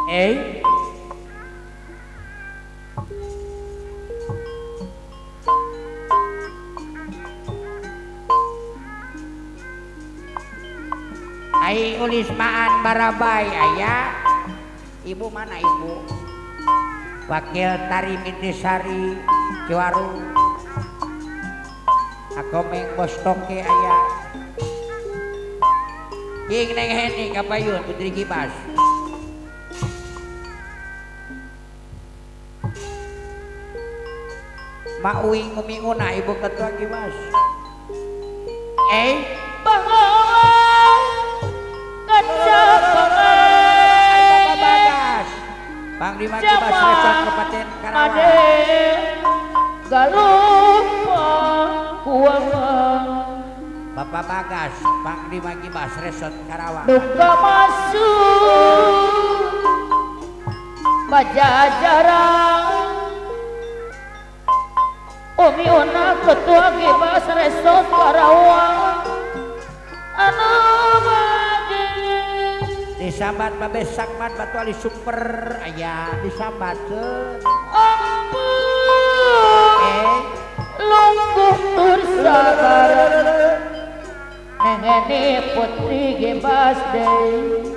Eh Ai Ulismaan Barabai aya. Ibu mana ibu? Wakil Tari Mintisari Ciwaru. Akomeng Bostoke aya. King Neng Heni Kapayun Putri Gibas. Mak Uing Umi Una Ibu Ketua Gibas. Eh Panglima Gibas Resort Kabupaten Karawang. Bapak Bagas Panglima Gibas Resort Karawang. Duka masuk Pajajaran. Umi Una Ketua Gibas Resort Karawang. Anu disambat Babe Sakman Batu Ali Super aya disambat ampun lungguh tur sabar nengeni putri Gibas deui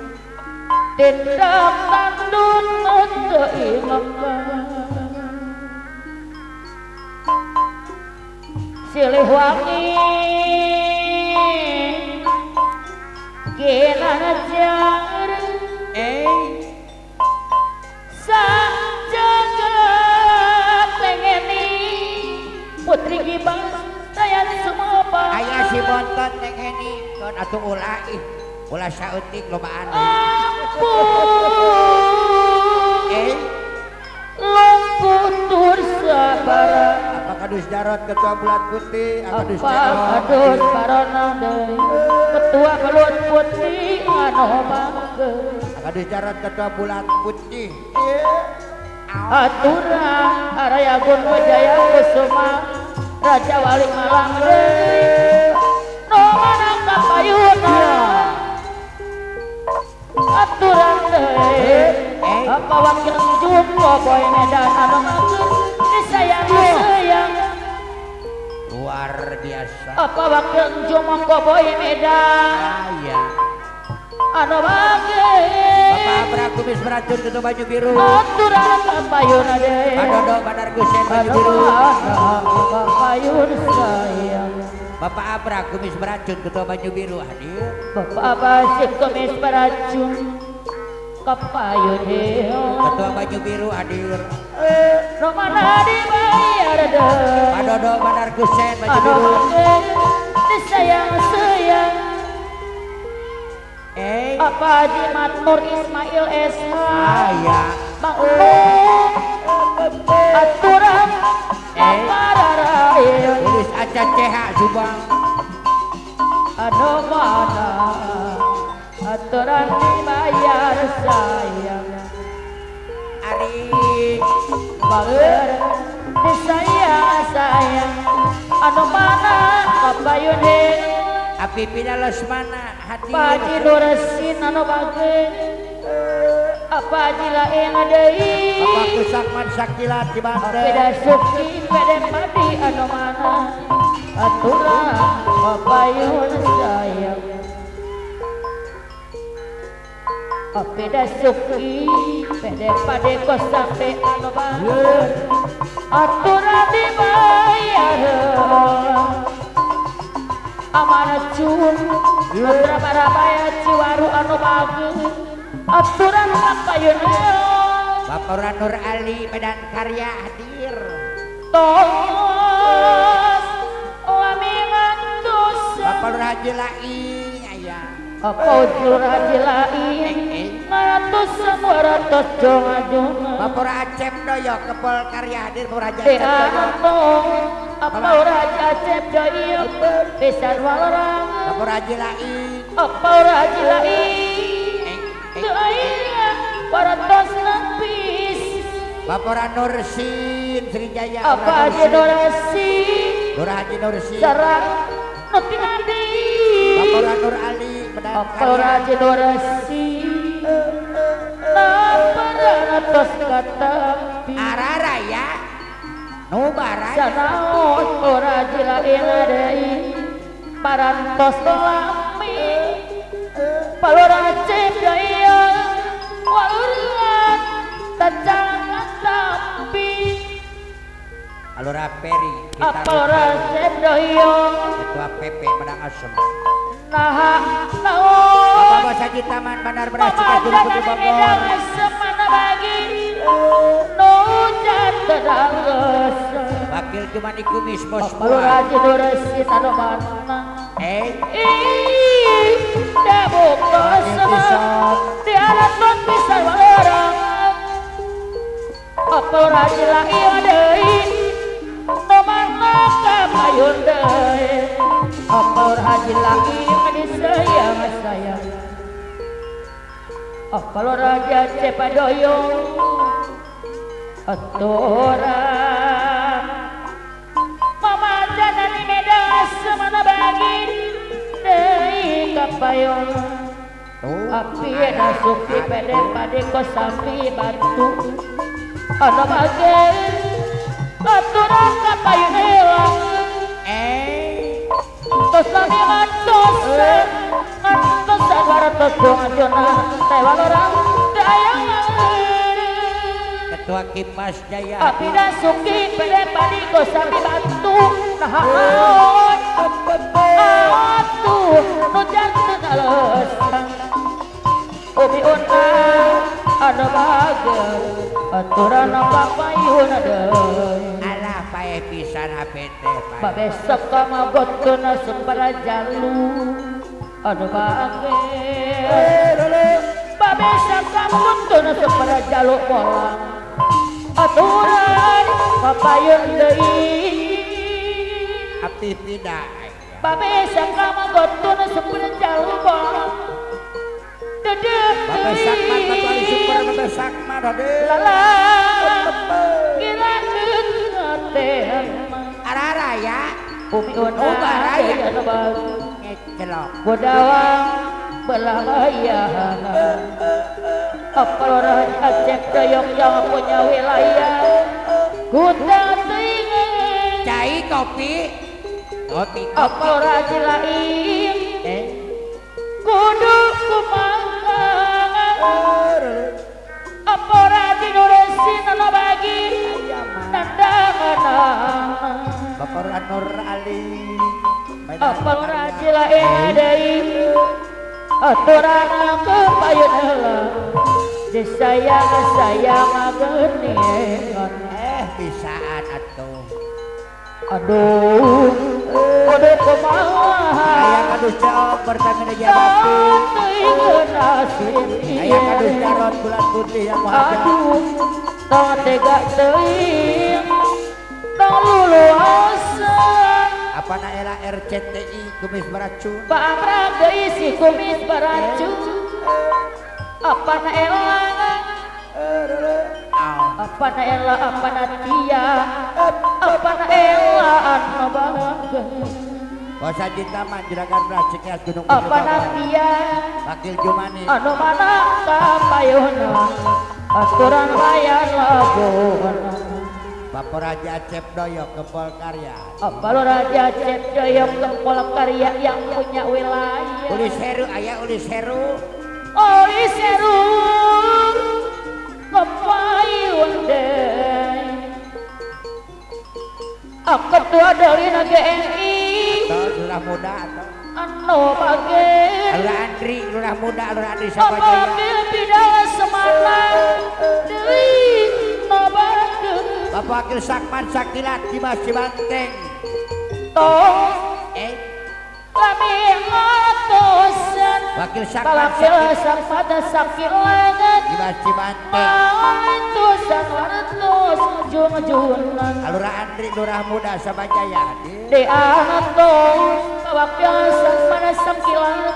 tindak tanduk teu imekan silih wangi kena jar sajagat nengeni putri Gibas saya semua aya si bontot nengeni kon atuh ulah ih ulah saeutik lobaan ampun lungguh tur sabar. Apa Kadus Jarot Ketua Bulat Putih, Kadus Jarot, Kadus Barona deui, Ketua Bulat Putih anu bangga. Kadus Jarot Ketua Bulat Putih. Aturan Araya Gun Wijaya Kusuma Raja Wali Malang deui. Nu manang kapayuna. Aturan deui. Apa wakil jumbo boy Medan anu mangga disayang sayang. Luar biasa. Apa wakil jumbo boy Medan aya anu bangga. Bapak Abra kumis beracun tutup baju biru. Aturan kapayuna deui. Pak Dodo Bandar Gusen baju biru. Kapayun sayang. Bapak Abra kumis beracun ketua baju biru hadir. Bapak Abasik kumis beracun kapayun ketua baju biru hadir. Romana dibayar deui. Pak Dodo Bandar Gusen baju biru. Disayang sayang. Apa Haji Matmur Ismail SH. Aya. Bang Umum aturan apararail. Tulis Aca CH Subang. Anu mana aturan dibayar sayang. Ari bager disayang sayang. Anu mana kapayun Api Pina Lesmana hati Pak Haji Nursin anu bager. Apa Haji lain deui. Bapak Kusakman Sakila di Banten. Peda Suki pede Padi anu mana aturan papayun sayang. Peda Suki pede Pade Kosampe anu bager. Aturan dibayar. Amanah cun Putra Barabaya Ciwaru anu bager. Aturan kapayun Bapak Nur Ali Medan Karya hadir. Tos lami ngantos. Bapak Nur Haji Lai aya. Bapak Nur Haji Lai ngatus ratus jonga-jonga. Bapak Acep Doyo Kepol Karya hadir. Bapak Haji Acep Doyo. Apa Haji Acep Doyo pisan walerang. Bapak Haji Lai. Apa Haji Lai. Teu aya paratos napis. Bapak Nursin Srijaya. Apa Haji Nursin. Nur Haji Nursin. Sareng nu adi. Bapak Nur Ali Medan Karya. Bapak Haji Nursin. Napa parantos katampi araraya nu baraya sanaos ora jilain deui parantos lami palora cep daya waluran tacan katampi alora peri kita alora cep daya ketua PP Medang Asem nah naon Bapak Basa Taman Bandar Beras Cikajul Putih Bogor semana bagi nu terangges Wakil Jumani Kumis Bos Palura Jiduresi Tanomanna eh dabuk di alaton pisan orang Palura Jila ieu deui nu mana kapayun deui Palura Jila ieu disayang sayang Palura Cepadoyong aturan mamajanan di medan semana bagi deui kapayong api nasuki pede pade kosambi batu anu bagi aturan kapayong heula tos lami ngantos ngantos sawartos dongajona teh walorang dayang Ketua Kipas Jaya api nasuki pede padi kosambi batu nah naon atuh nu janten alesan umi una anu bager aturan papayun deui alah pae pisan HP teh babesok kamagotkeun supara jalu anu bager babesok kamagotkeun supara jalu molang aturan papayun deui api pida babesok kamagotkeun supara jalu molang Bapak Sakman Batu Super Bapak Sakman lala kira teh araraya umi una baraya ngecelok godawang belah bayang apalora Aceh Doyong yang punya wilayah kuda tinggi cai kopi kopi apalora jilain kudu kumaha apora dinuresi nana bagi nandangan Bapak Nur Ali apora jilain deui aturan kepayun heula disayang sayang geuningan bisaan atuh aduh aduh kumaha aya kadus caok Pertamina Jabati aya kadus Jarot bulan putih yang muhajar aduh tong tega teuing tong luluasan apa na era RCTI kumis beracun Pak Amrak deui si kumis beracun apa na ela apa na ela apa na tia apa na ela anu bahagia Bosa Cintaman Juragan Beras Gunung apa na tia Wakil Jumani anu mana kapayuna aturan bayar laguna Bapak Raja Acep Doyok Kepol Karya Bapak Raja Acep Doyok Kepol Karya yang punya wilayah Ulis Heru ayah Ulis Heru Ulis Heru kepayun deui ketua dari GNI lurah muda atau anu bage Lurah Andri lurah muda Lurah Andri Sapajaya apabila tidak semangat deui nabage Bapak Wakil Sakman Sakilat Dimas Cibanteng tong lami ngatosan Wakil Sakman Sakilat Dimas Cibanteng matusan wartos jung-jungan Lurah Andri Lurah Muda Sabajaya di atos Wakil Sakman Sakilat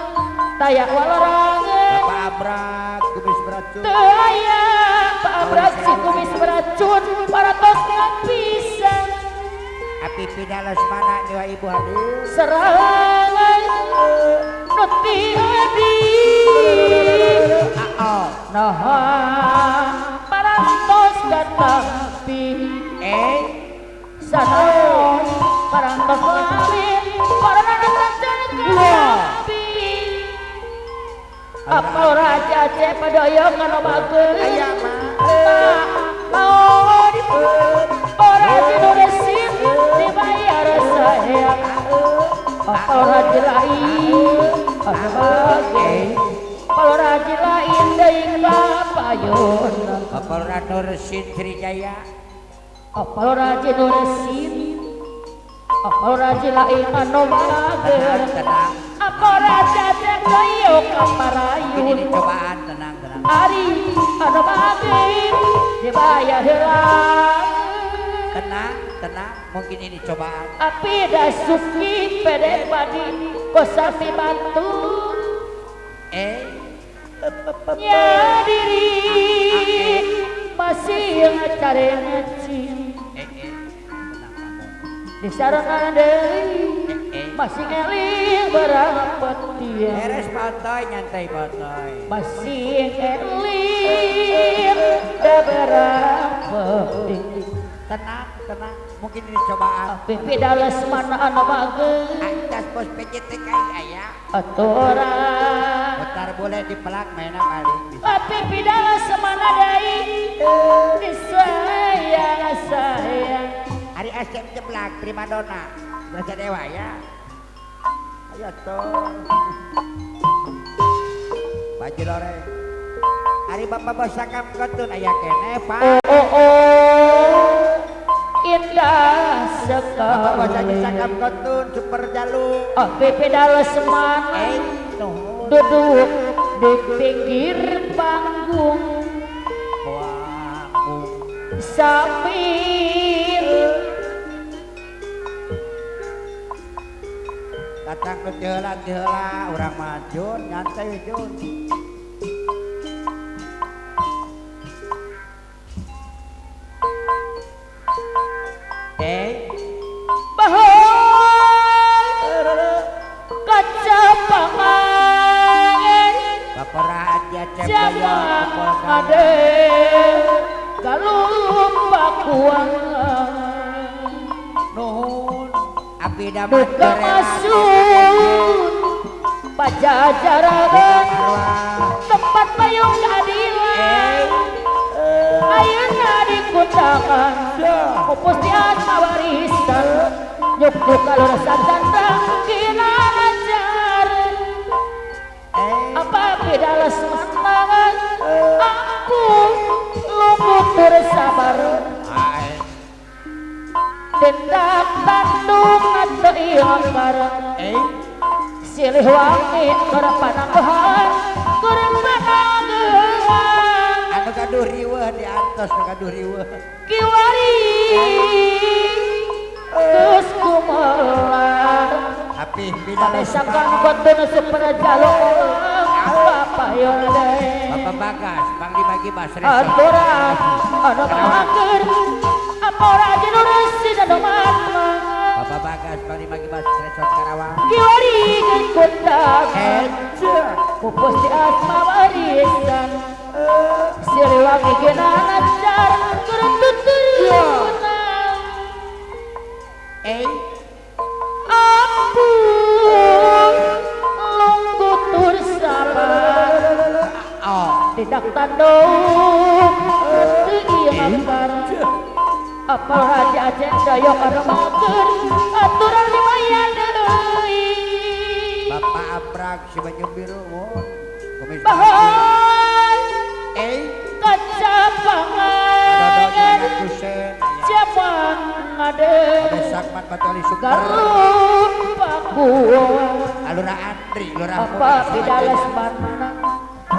tayak walorangan Bapak Abrak kumis beracun taya Pak Abrak si kumis beracun paratos pisan api pida lesmana dewa ibu hadir serangan nuti adi nah. Parantos katampi sanaos parantos lamin parana katampi apa raja Aceh padoyong anu bageun aya mah naon ora jinuresin dibayar sayang apa raja lain anu bageun kalau raja lain deui kapayun apa Nursin Srijaya apa raja Nursin apa raja lain anu bageun tenang apa raja Cek kaparayun ini cobaan tenang tenang ari anu bageun dibayar heula tenang tenang mungkin ini cobaan api dasuki pede padi kosapi batu nya diri masih ngacare ngaci di sarana deui masih eling berapeti beres potoy nyantai potoy masih eling berapeti tenang tenang mungkin ini cobaan pipi dales mana anu bageun atas bos PJTKI aya aturan putar boleh dipelak mainan paling pipi dales mana deui disayang sayang ari asep jeblak primadona Raja Dewa ya ayo tuh baju loreng ari bapak bos sakam kotun aya kene pak oh oh indah sekali bapak bos sakam kotun super jalu pipi dales mana duduk di pinggir panggung sambil datang ke jalan jalan orang maju nyantai jun bahoi kaca pangan bapak raja jaman ade galupa kuang nuhun abdi duka masuk pajajaran tempat payung keadilan ayeuna dikutangan pupus di asma warisan nyuk duka lurah candra kina ajar apa beda lesmangan aku lungguh bersabar tindak tandung atau ilang bareng silih wangi berpanangguhan berpanangguhan anu gaduh riweuh di atas anu gaduh riweuh kiwari geus kumelar api bidana sakan kotun super jaluk bapak yorde bapak Bagas bang dibagi Bas aturan anu mager apa raja nurusin anu mana bapak Bagas bang dibagi Bas Resort Karawang kiwari geus kundangan pupus di asma warisan Siliwangi genana car turunan ampun lungguh tur sabar tidak tandung teu ieu apa raja Aceh dayok anu mager aturan dibayar deui Bapak Abrag si baju biru mun bahoi kaca pangan siapa ngade galuh pakuan Alura Andri Lurah apa bidales mana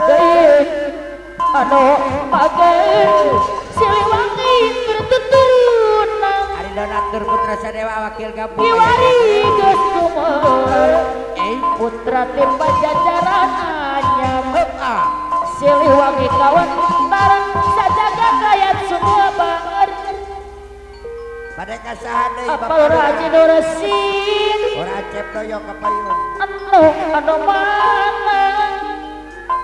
deui anu mager Siliwangi bertuturunan ari donatur Putra Sadewa wakil gabung kiwari geus kumelar putra tim pajajaran anyar Siliwangi kawan bareng sajaga kayat semua banger pada kasaha deui apa raji Nursin ora Acep doyok ka payun anu anu mana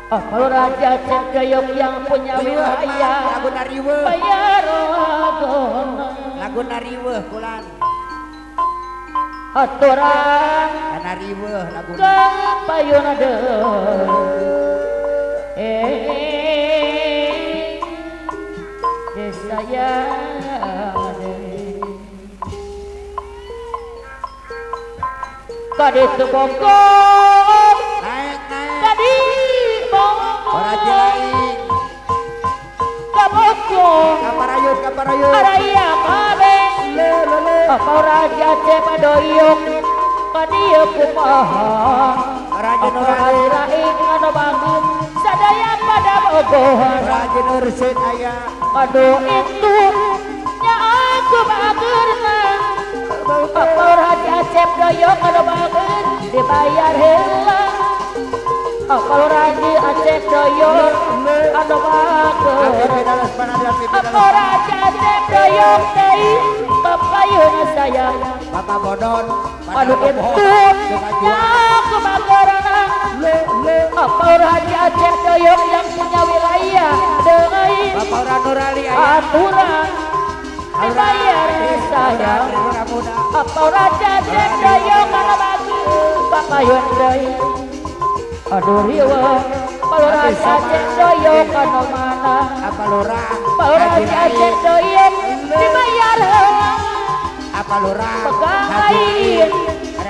Apa Raja Acep Doyok yang punya wilayah lagu nariweuh bayar rogona lagu nariweuh kulan aturan nariweuh lagu kapayuna deui sayang kaditu Bogor naik naik kadi Bogor Raja lain ka Bogor kaparayun kaparayun araya kabeh le le le apa Raja Acep Doyok kadieu kumaha Raja Nurali lain anu bangun sadaya pada Bogor Raja Nursid aya aduh itu nya aku bageurna apa Raja Acep Doyok anu bageun dibayar heula apa Raja Acep Doyok anu bageun apa Raja Acep Doyok deui papayuna sayang Bapak Bodon aduh itu nya aku bageurna le le apa Raja Acep Doyok yang punya wilayah deui Bapak Nurali aya aturan dibayar sayang apa Raja Acep Doyok anu bageun papayun deui aduh riweuh apa Raja Acep Doyok anu mana apa lurah apa Raja Acep Doyok dibayar heula apa lurah pegang lain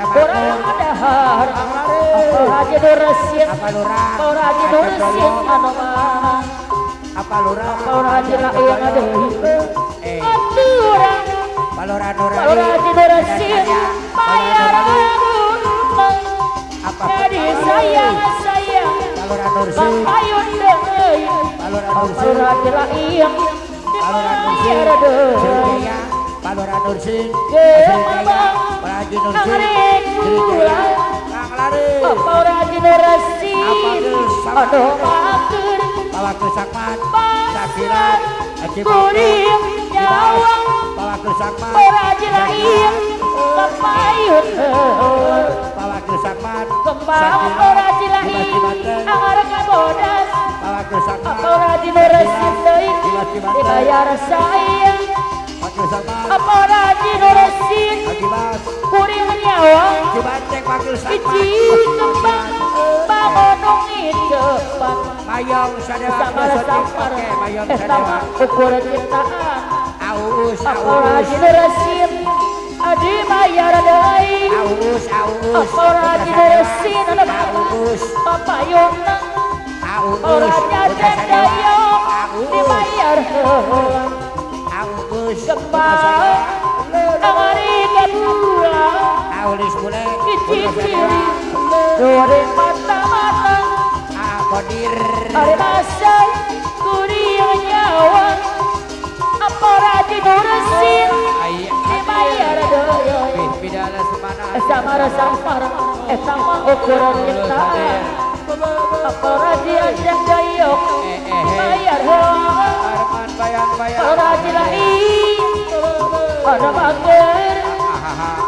kurang dahar apa Raja Nursid apa lurah apa Raja Nursid anu mana apa lurah apa Raja lain deui aturan apa lurah Nurali apa Raja Nursid bayar apa jadi sayang sayang apa lurah Nursid papayun deui apa lurah apa Nursid Raja lain apa lurah Nursid dibayar deui Sriwijaya apa lurah Nursid Sriwijaya Raja Nursid Sriwijaya Kang Lari apa Raja Nursid aduh mager Bawa ke Sakmat Sakirat Haji kuring nyawang Bawa ke Sakmat Raja lain papayun Bawa ke Sakmat kembang Raja lain angar kabodas Bawa ke Sakmat apa Raja Nursid deui dibayar sayang Wakil Sakmat apa Raja Nursid Haji Bas kuring nyawang Haji Banteng Wakil Sakmat hiji kembang bangonong cepat Mayong sadewa samar samar oke mayong eta sadewa mah ukur ciptaan aus apa aus Raja Nursid dibayar deui aus aus apa Raja Nursid anu aus papayunna aus Raja Acep Doyok dibayar heula aus kembang angari kedua aulis bule hiji ciri dore mata-mata Kodir ari masa kuring nyawa apa Raja Nursid dibayar deui samar samar eta mah ukuran ciptaan apa Raja Acep Doyok dibayar heula Arman bayang bayang apa Raja lain anu bager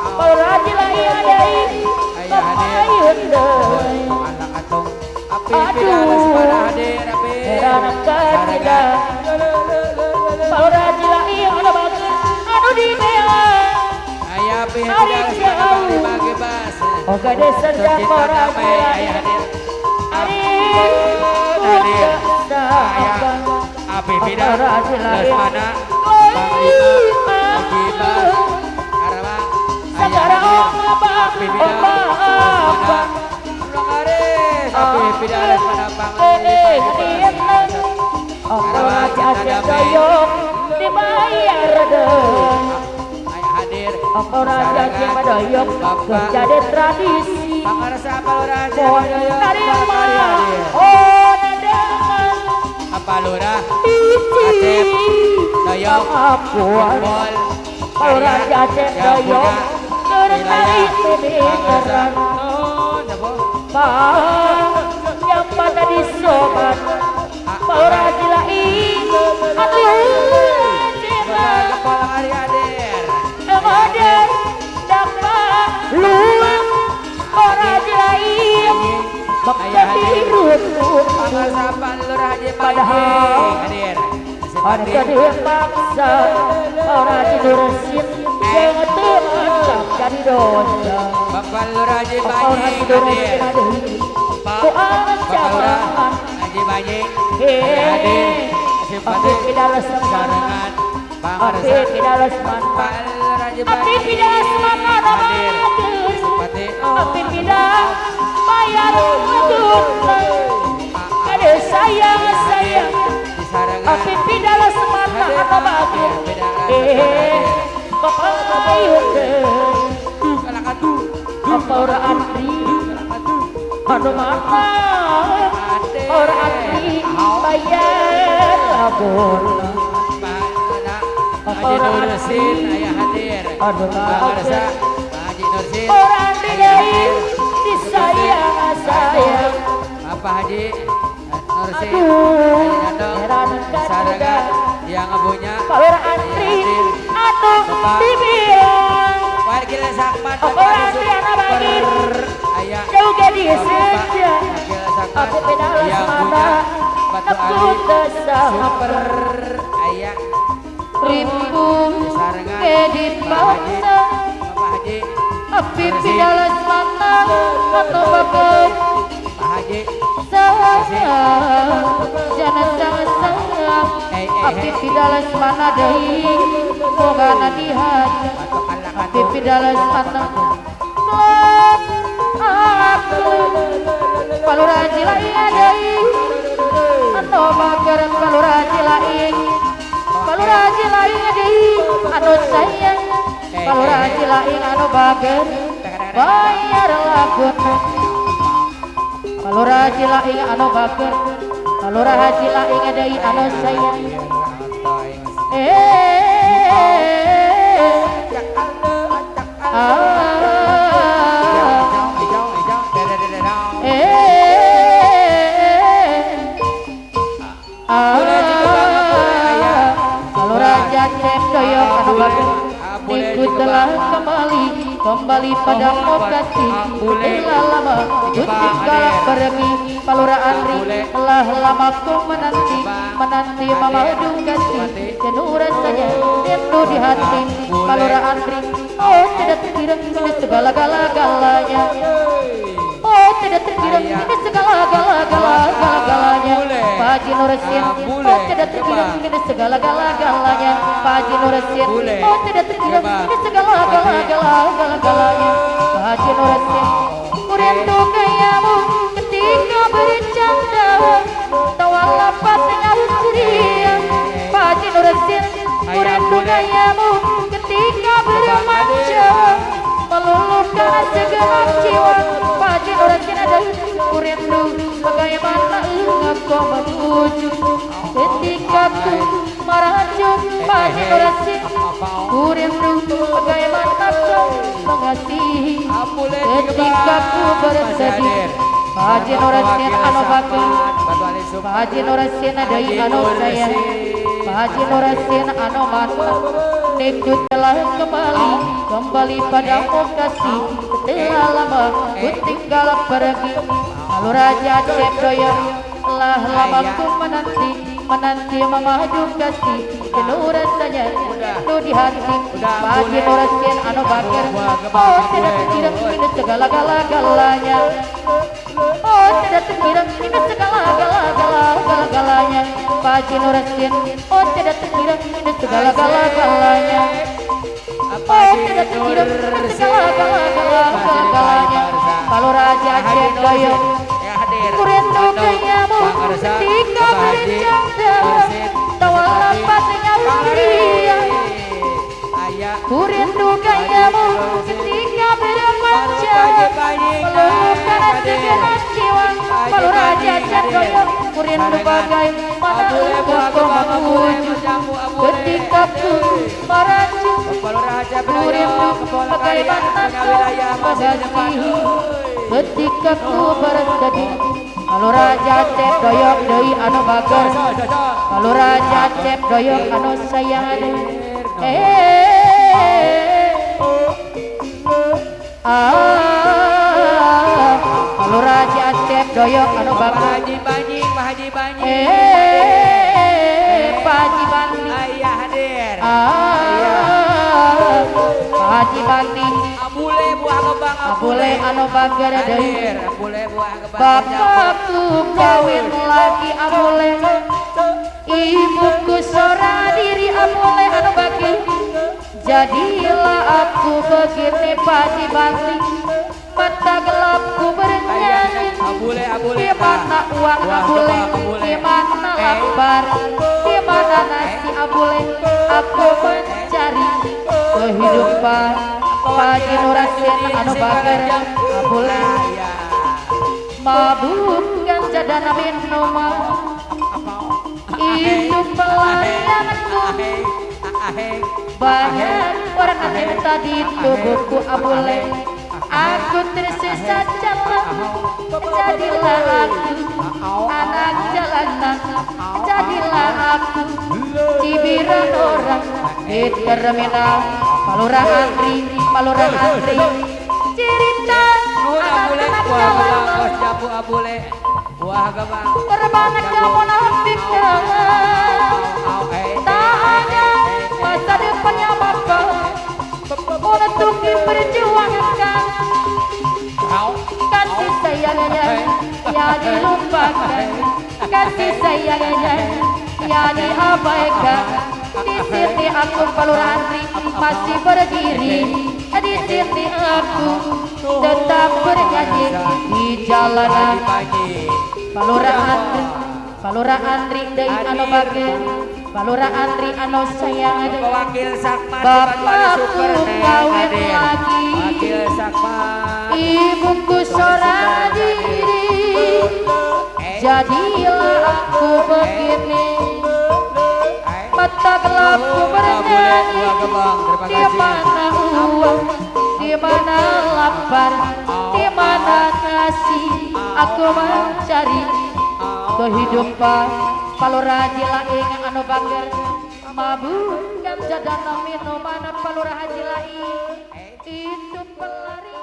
apa Raja lain deui papayun deui anak atung api pidalas pada hadir api heran kacida apa Raja lain anu bager anu dibela aya api pidalas pada bang dibagi bas oke desa Cinta Raja damai aya hadir ari hadir aya api pidalas mana bang lima bagi bas arwah aya hadir api pidalas mana ulang aris api pidalas mana bang apa Raja Acep Doyok dibayar deui aya hadir apa Raja Acep Doyok jadi tradisi pangarsa apa lurah Acep Doyok tarima oh nademan apa lurah hiji Acep Doyok pengakuan Bol Raja Acep Doyok keur tarik mimiteran yang pada di sobat Raja lain atuh kepala hari hadir hadir dapat luang Raja lain Ayah hadir dirut Pangarsa Padahal hadir. Ada dipaksa orang Nursin yang telah jadi dosa. Bapak Lurah Haji Banyi hadir. Ku ancaman Haji Banyi hadir. Api pidalas sarangan Bang Api pidalas Bapak Lurah Haji Api Banyi pidalas mana hadir. Api pidalas bayar tunai. Ada sayang sayang. Api pidalas mata atau batin. Bapak apa orang antri anu mana orang antri bayar labor. Haji Nursin ayah hadir. Anu mana Haji Nursin orang antri deui disayang sayang. Apa Haji Nursin Haji Nandong sarangan yang punya orang antri anu dibilang Wakil Sakman orang antri anu bagi ayah juga diseja. Aku pedalas mata Batu aku Ali tersahap super ayah ribu sarangan dipaksa. Bapak Haji Api pidalas mata atau bagai Pak Haji sayang jangan sayang. Api pidalas mana deui bogana dihaja. Api pidalas mana klop aku palura lain deui anu bager palura lain palura lain deui anu sayang palura lain anu bager bayar laguna palura lain anu bager palura lain deui anu sayang. Palura cep doyok anu bager Minggu telah kembali kembali padamu kasih. Telah lama ku tinggal pergi palura andri. Telah lama ku menanti menanti mama kasih. Jenuh rasanya rindu di hati palura andri. Oh tidak terkira ini segala-gala-galanya. Oh tidak terkira ini segala-gala-gala-galanya. Pak Haji Nursin oh tidak terkira ini segala-gala-galanya. Pak Haji Nursin oh tidak terkira ini segala-gala-gala-galanya. Pak Haji Nursin ku rindu gayamu ketika bercanda tawa lapasnya ceria. Pak Haji Nursin ku rindu gayamu ketika bermanja meluluhkan segenap jiwa. Pak Haji Nursin ada ku rindu bagaimana engkau menuju ketika ku merajuk. Pak Haji Nursin ku rindu bagaimana kau mengasihi ketika ku bersedih. Pak Haji Nursin anu bager Pak Haji Nursin deui anu sayang Pak Haji Nursin anu mata. Nikut telah kembali kembali padamu kasih. Telah lama ku tinggal pergi lalu raja cep doyok. Telah lama ku menanti menanti memadu kasih. Jenuh rasanya rindu di hati Pak Haji Nursin anu bager. Oh tidak terkira ini segala-gala-galanya. Oh tidak terkira ini segala-gala-gala-galanya. Pak Haji Nursin oh tidak terkira ini segala-gala-galanya. Oh tidak terkira ini segala-gala-gala-galanya. Palura Cep doyok ku rindu gayamu ketika bercanda tawa lapasnya ceria. Ku rindu gayamu ketika bermanja meluluhkan segenap jiwa. Palura Cep doyok ku rindu bagaimana engkau menuju ketika ku merajuk. Ku rindu bagaimana kau mengasihi ketika ku bersedih. Palura Cep doyok deui anu bager palura Cep doyok anu sayang. Palura Cep doyok anu bager Haji Banyi. Haji Banyi. Pak Haji Banti. Ayah hadir. Pak Haji Banti. Abule buah gebang abule anu bager deui. Abule buah gebang. Bapakku kawin lagi abule. Ibuku sora diri abule anu bager. Jadilah aku begini Pak Haji Banti. Mata gelapku bernyanyi. Abule, di mana uang abule, di mana lapar, di mana nasi abule. Aku mencari kehidupan. Pak Haji Nurasin anu bager abule. Mabuk ganja dan minuman itu pelarianku. Banyak orang aneh tadi tubuhku abule. Aku tersesat jalan, jadilah aku anak jalanan, jadilah aku cibiran orang di terminal. Palurah antri, palurah antri, cerita anak-anak jalanan. Korban kemunafikan, tak ada masa depannya bapak untuk diperjuangkan. Kasih sayangnya ya dilupakan, kasih sayangnya ya diabaikan. Di sini aku Palurah Antri masih berdiri, di sini aku tetap bernyanyi di jalanan. Palurah Antri, Palurah Antri deui anu bager, Palurah Antri anu sayang deui. Bapakku kawin lagi, ibuku sora diri, jadilah aku begini. Mata gelapku bernyanyi, di mana uang, di mana lapar, di mana nasi, aku mencari kehidupan. Palurah Haji Laing anu bager, mabuk ganja dan minuman. Palurah Haji Laing itu pelarian.